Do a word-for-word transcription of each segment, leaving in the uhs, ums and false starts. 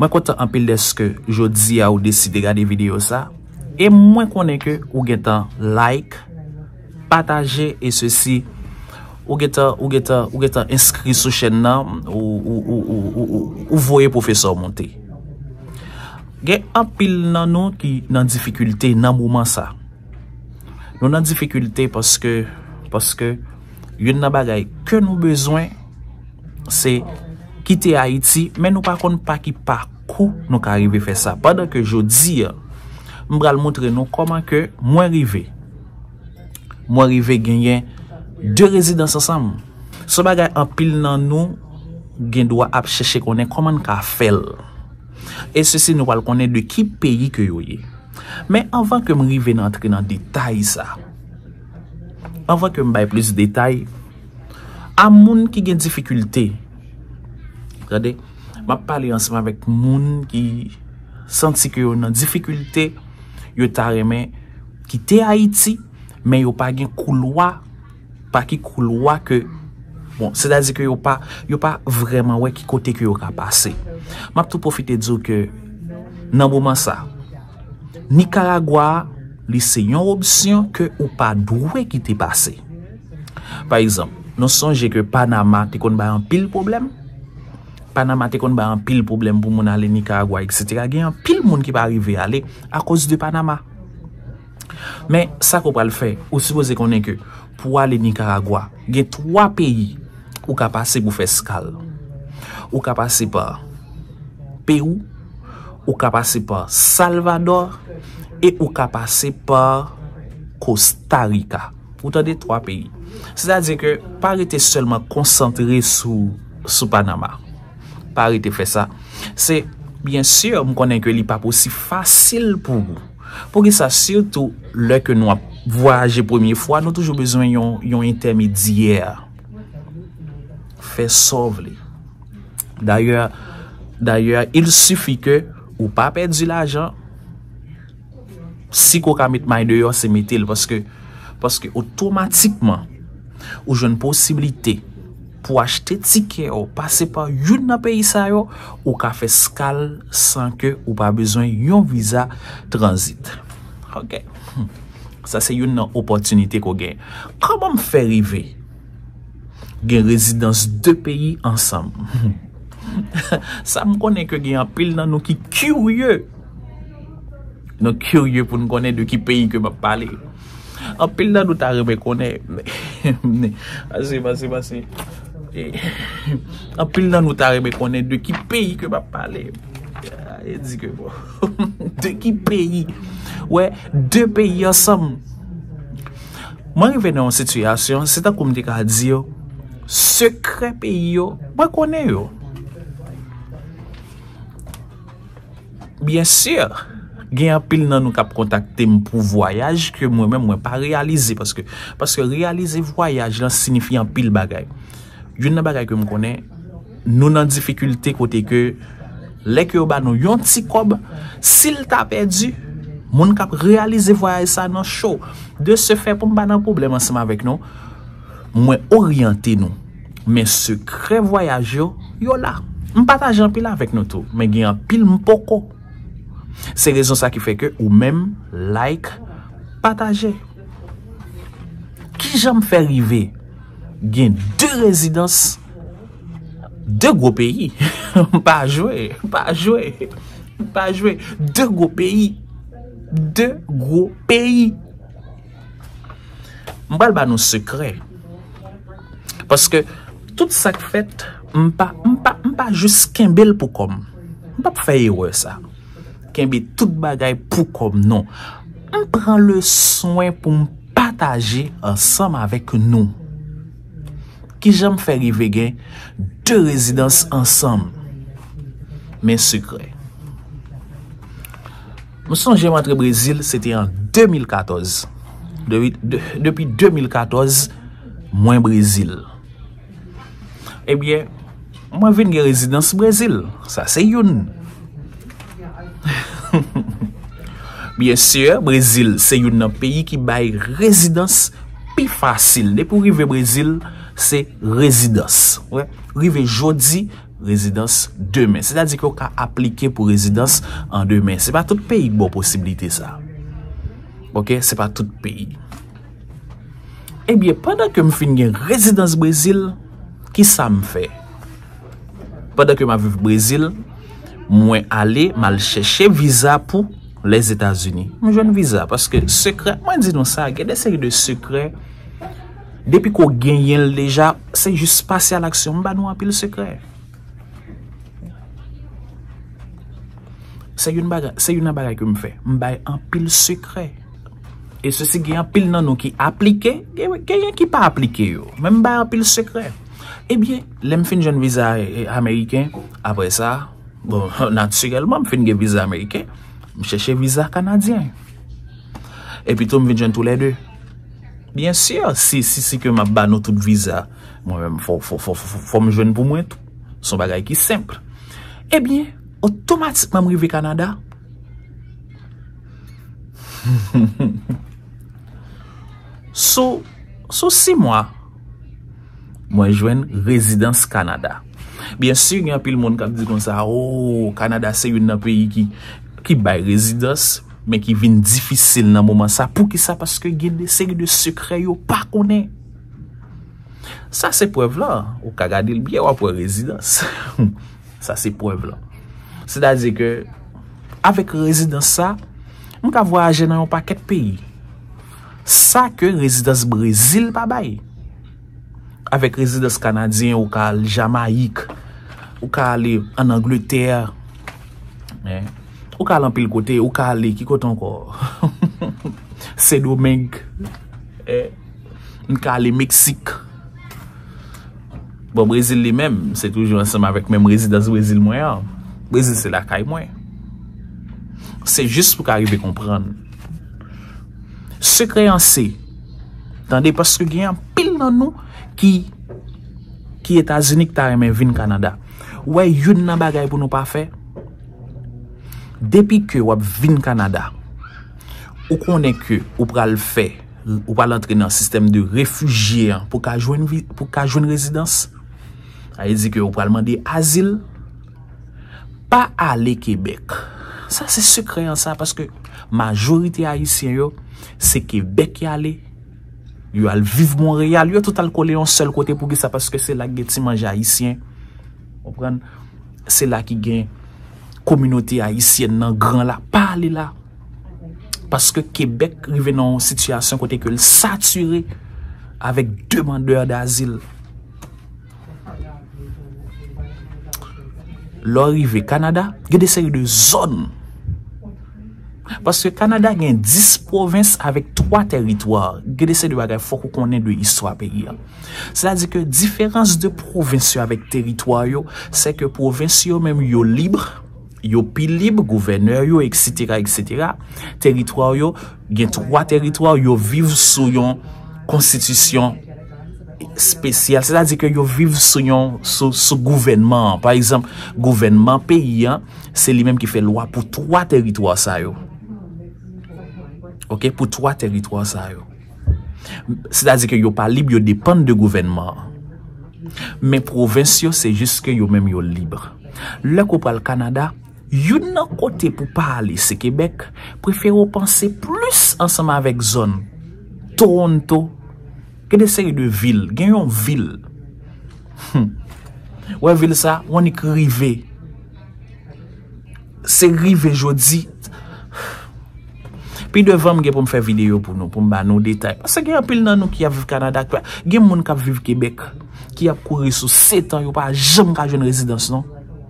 Mwen kontan anpil dèske jodi a ou deside gade videyo sa. E mwen konnen ke ou gentan like, pataje e sesi. Ou gentan, ou gentan, ou gentan enskri sou chèn nan, ou, ou, ou, ou, ou, ou, ou voye pwofesè w monte. Gen anpil nan nou ki nan difikilte nan moman sa. Nou nan difikilte paske, paske youn nan bagay ke nou bezwen, se kite Ayiti, men nou pa konn pa ki pakou nou ka rive fè sa. Pandan ke jodi a, m pral montre nou kòman ke mwen rive. Mwen rive genyen de rezidans ansanm. Se yon bagay anpil nan nou gen dwa ap chèche konnen kòman n ka fè l. E sesi nou pral konnen de ki peyi ke yo ye. Men anvan ke m rive nan antre nan detay sa, anvan ke m bay plis detay, a moun ki gen difikilte, tande, m ap pale ansanm avèk moun ki santi ke yo nan difikilte, yo ta renmen kite Ayiti, men yo pa gen koulwa, pa ki koulwa ke, bon, sètadi ke yo pa, yo pa vrèman wè ki kote ke yo ka pase. M ap tou pwofite di w ke nan moman sa, Nikaragwa, li se yon opsyon ke ou pa dwe kite pase. Pa egzanp, nou sonje ke Panama te konn bay anpil pwoblèm. Panama te konn bay anpil pwoblèm pou moun ale Nikaragwa, etsetera. Gen anpil moun ki pa rive ale akoz de Panama. Men sa ke w pral fè, ou sipoze konnen ke pou w ale Nikaragwa, gen twa peyi ou ka pase pou fè eskal. Ou ka pase pa Pewou, ou ka pase pa Salvadò e ou ka pase pa Kosta Rika. Ou tande, twa peyi. Sètadi ke pa rete sèlman konsantre sou, sou Panama. Pa rete fè sa. Se, byen si, m konnen ke li p ap osi fasil pou ou. Poukisa, sitou lè ke nou ap vwayaje premye fwa, nou toujou bezwen yon, yon entèmedyè. Fè sa w vle. Dayè, dayè, il sifi ke ou pa pèdi lajan. Si ke w ka met may deyò, se mete l, paske, paske otomatikman, ou jwenn posiblite pou achte tikè w, pase pa youn nan peyi sa yo, ou ka fè eskal san ke ou pa bezwen yon viza tranzit. Ok. Sa se youn nan opòtinite ke w gen. Kòman m fè rive gen rezidans de peyi ansanm? Sa m konnen ke gen anpil nan nou ki kirye. Nou kirye pou n konnen de ki peyi ke m ap pale. Anpil nan nou ta renmen konnen. Pase, pase, pase. E, anpil nan nou ta renmen konnen de ki peyi ke m ap pale. E di ke bon. De ki peyi? Wè, de peyi ansanm. Mwen rive nan yon sitiyasyon, se tankou m te ka di yo, sekrè peyi yo, mwen konnen yo. Byen si, gen anpil nan nou k ap kontakte m pou vwayaj ke mwen menm mwen pa reyalize, paske, paske reyalize vwayaj lan siyifi anpil bagay. Youn nan bagay ke m konnen, nou nan difikilte kote ke lè ke yo ba nou yon ti kòb, si l ta pèdi, moun k ap reyalize vwayaj sa nan cho. De se fè, pou m pa nan pwoblèm ansanm avèk nou, mwen oryante nou. Men sekrè vwayaj yo, yo la. M pataje anpil avèk nou tou, men gen anpil m poko. Se rezon sa ki fè ke ou menm, like, pataje. Kijan m fè rive gen de rezidans, de gwo peyi? M pa jwe, m pa jwe, m pa jwe. De gwo peyi, de gwo peyi. M pral ba nou sekrè. Paske tout sa k fèt, m pa, m pa, m pa jis kenbe l pou kò m. M p ap fè erè sa. Kenbe tout bagay pou kò m, non. M pran le swen pou m pataje ansanm avèk nou. Kijan m fè rive gen de rezidans ansanm? Men sekrè. M sonje m antre Brezil, se te an de mil katòz. Depi, de, depi de mil katòz, mwen Brezil. Ebyen, mwen vin gen rezidans Brezil. Sa se youn. Byen si, Brezil se youn nan peyi ki bay rezidans pi fasil. Depi w rive Brezil, se rezidans. Wè, rive jodi, rezidans demen. Sètadi ke w ka aplike pou rezidans an demen. Se pa tout peyi k ba w posiblite sa. Oke, se pa tout peyi. Ebyen, pandan ke m fin gen rezidans Brezil, ki sa m fè? Pandan ke m ap viv Brezil, mwen ale, m al chèche viza pou Lèzetazini. M jwenn viza, paske sekrè, mwen di nou sa, gen de seri de sekrè, depi ke w genyen l deja, se jis pase a laksyon. M ba nou anpil sekrè. Se youn bagay, se youn nan bagay ke m fè. M bay anpil sekrè. E sesi gen anpil nan nou ki aplike, gen, genyen ki pa aplike yo. Men m bay anpil sekrè. Ebyen, lè m fin jwenn viza, e, ameriken, apre sa, bon, natirèlman, m fin gen viza ameriken, m chèche viza kanadyen. Epi tou, m vin jwenn toulède. Byen si, si, si, si ke m ap ba nou tout viza, mwen menm, fò, fò, fò, fò, fò m jwenn pou mwen tou. Se yon bagay ki senp. Ebyen, otomatikman m rive Kanada. Sou, sou sis mwa, mwen jwenn rezidans Kanada. Byen si, gen anpil moun k ap di konsa, "O, Kanada se youn nan peyi ki, ki bay rezidans, men ki vin difisil nan moman sa." Poukisa? Paske gen de seri de sekrè yo pa konnen. Sa se prèv la. Ou ka gade l byen, w ap wè rezidans. Sa se prèv la. Sètadi ke, avèk rezidans sa, m ka vwayaje nan yon pakèt peyi. Sa ke rezidans Brezil pa bay. Avèk rezidans kanadyen, ou ka al Jamayik, ou ka ale ann Angletè, en, ou ka al anpil kote, ou ka ale, ki kote ankò? Sendomeng, en, m ka ale Meksik. Bon, Brezil li menm, se toujou ansanm avèk menm rezidans Brezil mwen an. Brezil se lakay mwen. Se jis pou ka rive konprann. Sekrè an se, tande, paske gen anpil nan nou ki, ki Etazini ki ta renmen vin Kanada. Ou wè, youn nan bagay pou nou pa fè, depi ke w ap vin Kanada, ou konnen ke ou pral fè, ou pral antre nan sistèm de refijye an pou ka jwenn vi-, pou ka jwenn rezidans. Sa vle di ke ou pral mande azil, pa ale Kebèk. Sa se sekrè an sa, paske majorite Ayisyen yo, se Kebèk y ale. Yo al viv Monreyal, yo tout al kole yon sèl kote. Poukisa? Paske se la ki gen ti manje ayisyen. Konprann? Se la ki gen kominote ayisyèn nan gran la. Pa ale la. Paske Kebèk rive nan yon sitiyasyon kote ke l satire avèk demandè dazil. Lè w rive Kanada, gen de seri de zòn. Paske Kanada gen dis pwovens avèk twa tèritwa. Gen de seri de bagay fòk ou konnen de istwa peyi a. Sètadi ke diferans de pwovens yo avèk tèritwa yo, se ke pwovens yo menm yo lib, yo pi lib, gouvènè yo, et cetera, et cetera. Tèritwa yo, gen twa tèritwa, yo viv sou yon konstitisyon espesyal, sètadi ke yo viv sou yon, sou, sou gouvènman an. Pa egzanp, gouvènman peyi an, se li menm ki fè lwa pou twa tèritwa sa yo. Oke, pou twa tèritwa sa yo. Sètadi ke yo pa lib, yo depann de gouvènman an. Men pwovens yo, se jis ke yo menm yo lib. Lè ke w pral Kanada, youn nan kote pou pa ale, se Kebèk. Prefere w panse plis ansanm avèk zòn Toronto. Gen de seri de vil, gen yon vil. Hmm. Wè vil sa, w annik rive. Se rive jodi. Pi devan, m gen pou m fè videyo pou nou, pou m ba nou detay. Paske gen anpil nan nou ki ap viv Kanada, ki pa, gen moun k ap viv Kebèk, ki ap kouri sou sèt an, yo pa janm ka jwenn rezidans, non,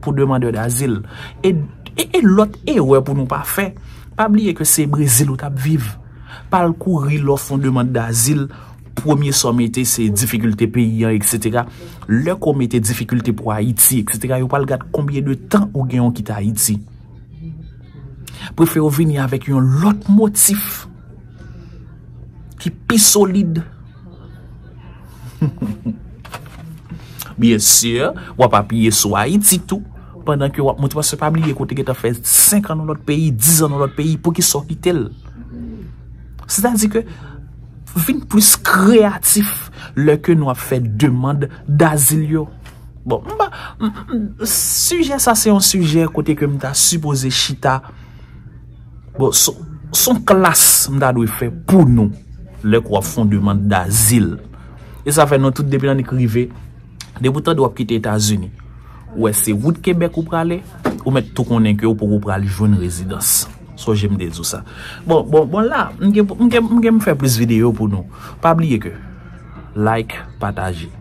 pou demandè dazil. E, e, e lòt erè pou nou pa fè, pa bliye ke se Brezil ou t ap viv. Pa al kouri lè w fè yon demann dazil, premye sa w mete se difikilte peyi an, et cetera. Lè ke w mete difikilte pou Ayiti, et cetera, yo pral gad konbyen de tan ou gen w kite Ayiti. Prefere w vini avèk yon lòt motif ki pi solid. Byen si, w ap apiye sou Ayiti tou, pandan ke w ap monte, paske pa bliye ke w te gentan fè senk an nan lòt peyi, dis an nan lòt peyi, poukisa w kite l? Sètadi ke vin plis kreyatif lè ke nou ap fè demann dazil yo. Bon, m pa, m- m- sijè sa se yon sijè kote ke m ta sipoze chita. Bon, son, son klas m ta dwe fè pou nou lè k w ap fè yon demann dazil. E sa fè nou tout depi nan nik rive, depi w tande w ap kite Etazini, ou wè se wout Kebèk ou prale, ou mèt tou konnen ke ou poko pral jwenn rezidans. Sonje m te di w sa. Bon, bon, bon la, m gen m gen- m gen m fè plis videyo pou nou. Pa bliye ke like, pataje.